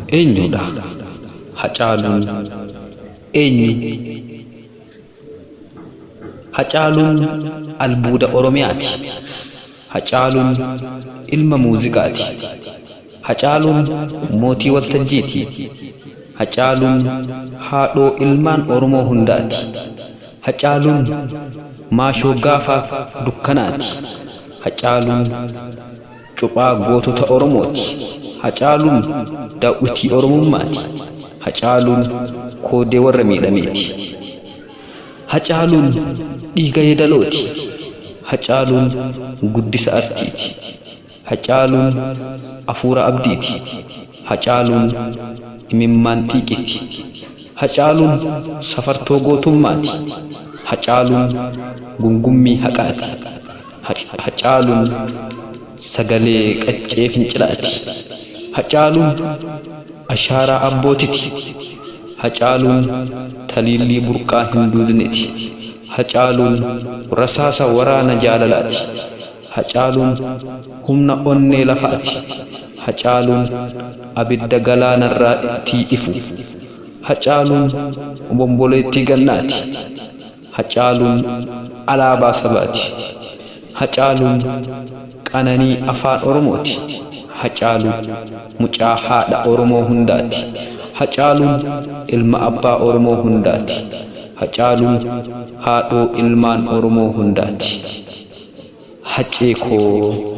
Eenyudha? Hacaaluun eenyu? Hacaaluun albuuda Oromiyaati. Hacaaluun ilma muuziqaati. Hacaaluun mootii waltajjiiti. Hacaaluun haadhoo ilmaan Oromoo hundaati. Hacaaluun maashoo gaafa dukkanaati. Hacaaluun cuphaa gootota Oromooti. Hacaaluun daawwitii Oromummaati. Hacaaluun koodee warra miidhameeti. Hacaaluun dhiiga yeedalooti. Hacaaluun guddisa artiiti. Hacaaluun afuura abdiiti. Hacaaluun imimmaan xiiqiti. Hacaaluun safartoo gootummaati. Hacaaluun gungummii haqaati. Hacaaluun sagalee qaccee fincilaati. Hacaaluun ashaaraa abbootiti. Hacaaluun taliillii burqaa hin duudneti. Hacaaluun rasaasa waraana jaalalaati. Hacaaluun humna onnee lafaati. Hacaaluun abidda galaanarraatii ifu. Hacaaluun obomboleettii gannaati. Hacaaluun alaabaa sabaati. Hacaaluun qananii afaan Oromooti. Hacaaluun mucaa haadha Oromoo hundaati. Hacaaluun ilma abbaa Oromoo hundaati. Hacaaluun haadhoo ilmaan Oromoo hundaati. Hacee koo.